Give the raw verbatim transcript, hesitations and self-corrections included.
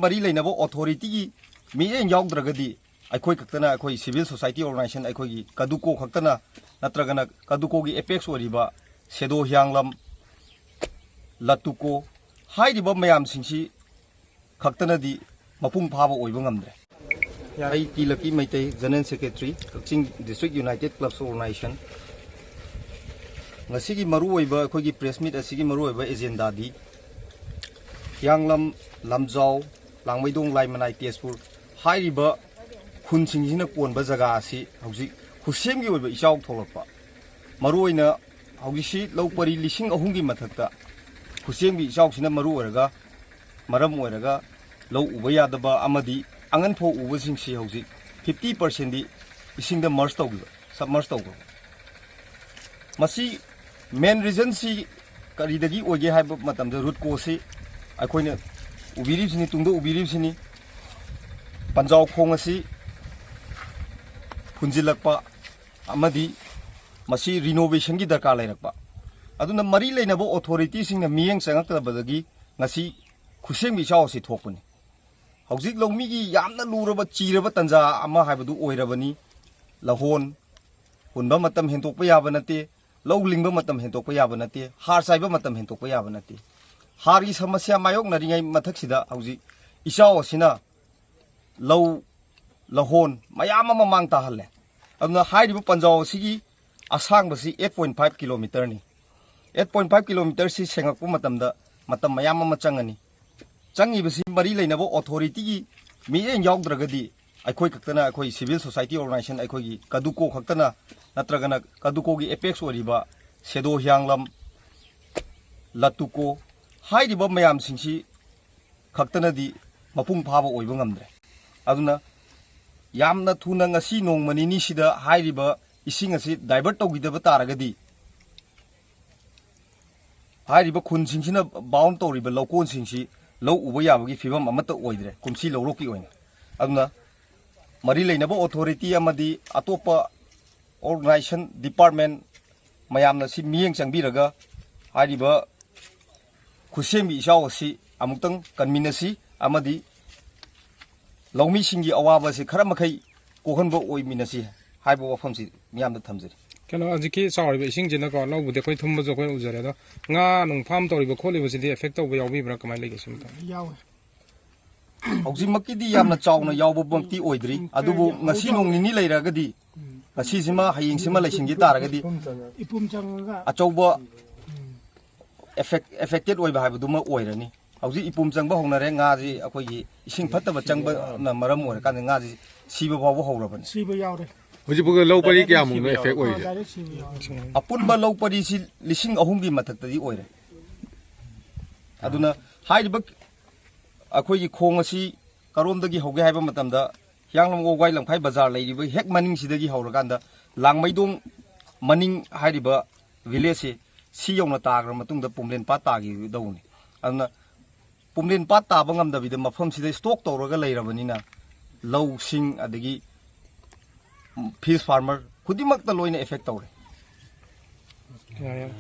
ꯄꯔꯤ ꯂꯩꯅꯕ ꯑꯣꯊꯣꯔꯤꯇꯤꯒꯤ ꯃꯤꯠꯌꯦꯡ ꯌꯥꯎꯗ꯭ꯔꯒꯗꯤ ꯑꯩꯈꯣꯏ ꯈꯛꯇꯅ, ꯑꯩꯈꯣꯏ ꯁꯤꯚꯤꯜ ꯁꯣꯁꯥꯏꯇꯤ ꯑꯣꯔꯒꯅꯥꯏꯖꯦꯁꯟ, ꯑꯩꯈꯣꯏꯒꯤ ꯀꯗꯨꯀꯣ ꯈꯛꯇꯅ, ꯅꯠꯇ꯭ꯔꯒꯅ ꯀꯗꯨꯀꯣꯒꯤ ꯑꯦꯄꯦꯛꯁ ꯑꯣꯏꯔꯤꯕ ꯁꯦꯗꯣ ꯍꯤꯌꯥꯡꯂꯝ, ꯂꯇꯨꯀꯣ ꯍꯥꯏꯔꯤꯕ ꯃꯌꯥꯝꯁꯤꯡꯁꯤ ꯈꯛꯇꯅꯗꯤ ꯃꯄꯨꯡ ꯐꯥꯕ ꯑꯣꯏꯕ ꯉꯝꯗ꯭ꯔꯦ꯫ ꯑꯩ ꯇꯤ ꯂꯛꯀꯤ ꯃꯩꯇꯩ, ꯖꯦꯅꯔꯦꯜ ꯁꯦꯀ꯭ꯔꯦꯇꯔꯤ, ꯀꯛꯆꯤꯡ ꯗꯤꯁꯇ꯭ꯔꯤꯛ ꯌꯨꯅꯥꯏꯇꯦꯠ ꯀ꯭ꯂꯕꯁ ꯑꯣꯔꯒꯅꯥꯏꯖꯦꯁꯟ꯫ ꯉꯁꯤꯒꯤ ꯃꯔꯨꯑꯣꯏꯕ, ꯑꯩꯈꯣꯏꯒꯤ ꯄ꯭ꯔꯦꯁ ꯃꯤꯠ ꯑꯁꯤꯒꯤ ꯃꯔꯨꯑꯣꯏꯕ ꯑꯦꯖꯦꯟꯗꯥꯗꯤ ꯍꯤꯌꯥꯡꯂꯝ, ꯂꯝꯖꯥꯎ, ꯂꯥꯡꯃꯩꯗꯣꯡ, ꯂꯥꯏꯃꯅꯥꯏ, ꯇꯦꯖꯄꯨꯔ ꯍꯥꯏꯔꯤꯕ ꯈꯨꯟꯁꯤꯡꯁꯤꯅ ꯀꯣꯟꯕ ꯖꯒꯥ ꯑꯁꯤ ꯍꯧꯖꯤꯛ ꯈꯨꯠꯁꯦꯝꯒꯤ ꯑꯣꯏꯕ ꯏꯆꯥꯎ ꯊꯣꯛꯂꯛꯄ, ꯃꯔꯨꯑꯣꯏꯅ ꯍꯧꯖꯤꯛꯁꯤ ꯂꯧ ꯄꯔꯤ ꯂꯤꯁꯤꯡ ꯑꯍꯨꯝꯒꯤ ꯃꯊꯛꯇ ꯈꯨꯠꯁꯦꯝꯒꯤ ꯏꯆꯥꯎꯁꯤꯅ ꯃꯔꯨ ꯑꯣꯏꯔꯒ, ꯃꯔꯝ ꯑꯣꯏꯔꯒ ꯂꯧ ꯎꯕ ꯌꯥꯗꯕ ꯑꯃꯗꯤ ꯑꯉꯟ ꯐꯧ ꯎꯕꯁꯤꯡꯁꯤ ꯍꯧꯖꯤꯛ ꯐꯤꯐꯇꯤ ꯄꯥꯔꯁꯦꯟꯗꯤ ꯏꯁꯤꯡꯗ ꯃꯔꯁ ꯇꯧꯈꯤꯕ, ꯁꯕꯃꯔꯁ ꯇꯧꯈ꯭ꯔꯕ꯫ ꯃꯁꯤ ꯃꯦꯟ ꯔꯤꯖꯟꯁꯤ ꯀꯔꯤꯗꯒꯤ ꯑꯣꯏꯒꯦ ꯍꯥꯏꯕ ꯃꯇꯝꯗ, ꯔꯨꯠ ꯀꯣꯁꯁꯤ ꯑꯩꯈꯣꯏꯅ ꯎꯕꯤꯔꯤꯕꯁꯤꯅꯤ, ꯇꯨꯡꯗ ꯎꯕꯤꯔꯤꯕꯁꯤꯅꯤ, ꯄꯟꯖꯥꯎ ꯈꯣꯡ ꯑꯁꯤ ꯐꯨꯟꯖꯤꯜꯂꯛꯄ ꯑꯃꯗꯤ ꯃꯁꯤ ꯔꯤꯅꯣꯚꯦꯁꯟꯒꯤ ꯗꯔꯀꯥꯔ ꯂꯩꯔꯛꯄ꯫ ꯑꯗꯨꯅ ꯃꯔꯤ ꯂꯩꯅꯕ ꯑꯣꯊꯣꯔꯤꯇꯤꯁꯤꯡꯅ ꯃꯤꯠꯌꯦꯡ ꯆꯪꯉꯛꯇꯕꯗꯒꯤ ꯉꯁꯤ ꯈꯨꯠꯁꯦꯝꯒꯤ ꯏꯆꯥꯎ ꯑꯁꯤ ꯊꯣꯛꯄꯅꯤ꯫ ꯍꯧꯖꯤꯛ ꯂꯧꯃꯤꯒꯤ ꯌꯥꯝꯅ ꯂꯨꯔꯕ, ꯆꯤꯔꯕ ꯇꯥꯟꯖꯥ ꯑꯃ ꯍꯥꯏꯕꯗꯨ ꯑꯣꯏꯔꯕꯅꯤ꯫ ꯂꯧꯍꯣꯟ ꯍꯨꯟꯕ ꯃꯇꯝ ꯍꯦꯟꯗꯣꯛꯄ ꯌꯥꯕ ꯅꯠꯇꯦ, ꯂꯧ ꯂꯤꯡꯕ ꯃꯇꯝ ꯍꯦꯟꯗꯣꯛꯄ ꯌꯥꯕ ꯅꯠꯇꯦ, ꯍꯥꯔ ꯆꯥꯏꯕ ꯃꯇꯝ ꯍꯦꯟꯗꯣꯛꯄ ꯌꯥꯕ ꯅꯠꯇꯦ꯫ ꯍꯥꯔꯒꯤ ꯁꯃꯁ꯭ꯌꯥ ꯃꯥꯌꯣꯛꯅꯔꯤꯉꯩ ꯃꯊꯛꯁꯤꯗ ꯍꯧꯖꯤꯛ ꯏꯆꯥꯎ ꯑꯁꯤꯅ ꯂꯧ, ꯂꯧꯍꯣꯟ ꯃꯌꯥꯝ ꯑꯃ ꯃꯥꯡ ꯇꯥꯍꯜꯂꯦ꯫ ꯑꯗꯨꯅ ꯍꯥꯏꯔꯤꯕ ꯄꯟꯖꯥꯎ ꯑꯁꯤꯒꯤ ꯑꯁꯥꯡꯕꯁꯤ eight point five kilometerꯅꯤ꯫ Eight point five kilometerꯁꯤ ꯁꯦꯡꯉꯛꯄ ꯃꯇꯝꯗ ꯃꯇꯝ ꯃꯌꯥꯝ ꯑꯃ ꯆꯪꯒꯅꯤ꯫ ꯆꯪꯉꯤꯕꯁꯤ ꯃꯔꯤ ꯂꯩꯅꯕ ꯑꯣꯊꯣꯔꯤꯇꯤꯒꯤ ꯃꯤꯠꯌꯦꯡ ꯌꯥꯎꯗ꯭ꯔꯒꯗꯤ ꯑꯩꯈꯣꯏ ꯈꯛꯇꯅ, ꯑꯩꯈꯣꯏ ꯁꯤꯚꯤꯜ ꯁꯣꯁꯥꯏꯇꯤ ꯑꯣꯔꯒꯅꯥꯏꯖꯦꯁꯟ, ꯑꯩꯈꯣꯏꯒꯤ ꯀꯗꯨꯀꯣ ꯈꯛꯇꯅ, ꯅꯠꯇ꯭ꯔꯒꯅ ꯀꯗꯨꯀꯣꯒꯤ ꯑꯦꯄꯦꯛꯁ ꯑꯣꯏꯔꯤꯕ ꯁꯦꯗꯣ ꯍꯤꯌꯥꯡꯂꯝ, ꯂꯇꯨꯀꯣ ꯍꯥꯏꯔꯤꯕ ꯃꯌꯥꯝꯁꯤꯡꯁꯤ ꯈꯛꯇꯅꯗꯤ ꯃꯄꯨꯡ ꯐꯥꯕ ꯑꯣꯏꯕ ꯉꯝꯗ꯭ꯔꯦ꯫ ꯑꯗꯨꯅ ꯌꯥꯝꯅ ꯊꯨꯅ ꯉꯁꯤ ꯅꯣꯡꯃ ꯅꯤꯅꯤꯁꯤꯗ ꯍꯥꯏꯔꯤꯕ ꯏꯁꯤꯡ ꯑꯁꯤ ꯗꯥꯏꯚꯔꯠ ꯇꯧꯈꯤꯗꯕ ꯇꯥꯔꯒꯗꯤ, ꯍꯥꯏꯔꯤꯕ ꯈꯨꯟꯁꯤꯡꯁꯤꯅ ꯕꯥꯎꯟ ꯇꯧꯔꯤꯕ ꯂꯧꯀꯣꯟꯁꯤꯡꯁꯤ ꯂꯧ ꯎꯕ ꯌꯥꯕꯒꯤ ꯐꯤꯕꯝ ꯑꯃꯠꯇ ꯑꯣꯏꯗ꯭ꯔꯦ ꯀꯨꯝꯁꯤ ꯂꯧꯔꯣꯛꯀꯤ ꯑꯣꯏꯅ꯫ ꯑꯗꯨꯅ ꯃꯔꯤ ꯂꯩꯅꯕ ꯑꯣꯊꯣꯔꯤꯇꯤ ꯑꯃꯗꯤ ꯑꯇꯣꯞꯄ ꯑꯣꯔꯒꯅꯥꯏꯖꯦꯁꯟ ꯗꯤꯄꯥꯔꯠꯃꯦꯟ ꯃꯌꯥꯝꯅ ꯁꯤ ꯃꯤꯠꯌꯦꯡ ꯆꯪꯕꯤꯔꯒ ꯍꯥꯏꯔꯤꯕ ꯈꯨꯠꯁꯦꯝꯒꯤ ꯏꯆꯥꯎ ꯑꯁꯤ ꯑꯃꯨꯛꯇꯪ ꯀꯟꯃꯤꯟꯅꯁꯤ ꯑꯃꯗꯤ ꯂꯧꯃꯤꯁꯤꯡꯒꯤ ꯑꯋꯥꯕꯁꯤ ꯈꯔ ꯃꯈꯩ ꯀꯣꯛꯍꯟꯕ ꯑꯣꯏꯃꯤꯟꯅꯁꯤ ꯍꯥꯏꯕ ꯋꯥꯐꯝꯁꯤ ꯃꯤꯌꯥꯝꯗ ꯊꯝꯖꯔꯤ꯫ ꯀꯩꯅꯣ, ꯍꯧꯖꯤꯛꯀꯤ ꯆꯥꯎꯔꯤꯕ ꯏꯁꯤꯡꯁꯤꯅꯀꯣ, ꯂꯧꯕꯨꯗꯤ ꯑꯩꯈꯣꯏ ꯊꯨꯝꯕꯁꯨ ꯑꯩꯈꯣꯏ ꯎꯖꯔꯦ, ꯑꯗꯣ ꯉꯥ ꯅꯨꯡ ꯐꯥꯝ ꯇꯧꯔꯤꯕ ꯈꯣꯠꯂꯤꯕꯁꯤꯗꯤ ꯑꯦꯐꯦꯛ ꯇꯧꯕ ꯌꯥꯎꯕꯤꯕ꯭ꯔꯥ, ꯀꯃꯥꯏꯅ ꯂꯩꯒꯦ ꯁꯤ ꯃꯇꯥꯡꯗ? ꯌꯥꯎꯋꯦ꯫ ꯍꯧꯖꯤꯛꯃꯛꯀꯤꯗꯤ ꯌꯥꯝꯅ ꯆꯥꯎꯅ ꯌꯥꯎꯕꯃꯛꯇꯤ ꯑꯣꯏꯗ꯭ꯔꯤ, ꯑꯗꯨꯕꯨ ꯉꯁꯤ ꯅꯣꯡ ꯅꯤꯅꯤ ꯂꯩꯔꯒꯗꯤ ꯉꯁꯤꯁꯤꯃ ꯍꯌꯦꯡꯁꯤꯃ ꯂꯩꯁꯤꯟꯈꯤ ꯇꯥꯔꯒꯗꯤ ꯏꯄꯨꯝ ꯆꯪꯉꯒ ꯑꯆꯧꯕ ꯑꯦꯐꯦꯛ ꯑꯦꯐꯦꯛꯇꯦꯠ ꯑꯣꯏꯕ ꯍꯥꯏꯕꯗꯨꯃ ꯑꯣꯏꯔꯅꯤ꯫ ꯍꯧꯖꯤꯛ ꯏꯄꯨꯝ ꯆꯪꯕ ꯍꯧꯅꯔꯦ꯫ ꯉꯥꯁꯤ ꯑꯩꯈꯣꯏꯒꯤ ꯏꯁꯤꯡ ꯐꯠꯇꯕ ꯆꯪꯕꯅ ꯃꯔꯝ ꯑꯣꯏꯔꯀꯥꯟꯗ ꯉꯥꯁꯤ ꯁꯤꯕ ꯐꯥꯎꯕ ꯍꯧꯔꯕꯅꯤ꯫ ꯁꯤꯕ ꯌꯥꯎꯔꯦ꯫ ꯍꯧꯖꯤꯛꯐꯥꯎꯗ ꯂꯧ ꯄꯔꯤ ꯀꯌꯥꯃꯨꯛꯅꯣ ꯑꯦꯐꯦꯛ ꯑꯥ, ꯑꯣꯏꯔꯤꯁꯦ? ꯗꯥꯏꯔꯦꯛ ꯁꯤꯕ ꯌꯥꯎꯔꯦ꯫ ꯑꯄꯨꯟꯕ ꯂꯧ ꯄꯔꯤꯁꯤ ꯂꯤꯁꯤꯡ ꯑꯍꯨꯝꯒꯤ ꯃꯊꯛꯇꯗꯤ ꯑꯣꯏꯔꯦ꯫ ꯑꯗꯨꯅ ꯍꯥꯏꯔꯤꯕ ꯑꯩꯈꯣꯏꯒꯤ ꯈꯣꯡ ꯑꯁꯤ ꯀꯔꯣꯝꯗꯒꯤ ꯍꯧꯒꯦ ꯍꯥꯏꯕ ꯃꯇꯝꯗ, ꯍꯤꯌꯥꯡꯂꯝ ꯋꯥꯕꯒꯥꯏ ꯂꯝꯈꯥꯏ ꯕꯖꯥꯔ ꯂꯩꯔꯤꯕ ꯍꯦꯛ ꯃꯅꯤꯡꯁꯤꯗꯒꯤ ꯍꯧꯔꯀꯥꯟꯗ ꯂꯥꯡꯃꯩꯗꯣꯡ ꯃꯅꯤꯡ ꯍꯥꯏꯔꯤꯕ ꯚꯤꯂꯦꯖꯁꯤ ꯁꯤ ꯌꯧꯅ ꯇꯥꯈ꯭ꯔ ꯃꯇꯨꯡꯗ ꯄꯨꯝꯂꯦꯟ ꯄꯥꯠ ꯇꯥꯈꯤꯗꯧꯅꯤ꯫ ꯑꯗꯨꯅ ꯄꯨꯝꯂꯦꯟ ꯄꯥꯠ ꯇꯥꯕ ꯉꯝꯗꯕꯤꯗ ꯃꯐꯝꯁꯤꯗ ꯏꯁꯇꯣꯛ ꯇꯧꯔꯒ ꯂꯩꯔꯕꯅꯤꯅ ꯂꯧꯁꯤꯡ ꯑꯗꯒꯤ ꯐꯤꯁ ꯐꯥꯔꯃꯔ ꯈꯨꯗꯤꯡꯃꯛꯇ ꯂꯣꯏꯅ ꯑꯦꯐꯦꯛ ꯇꯧꯔꯦ꯫ ꯌꯥꯔꯦ, ꯌꯥꯔꯦ꯫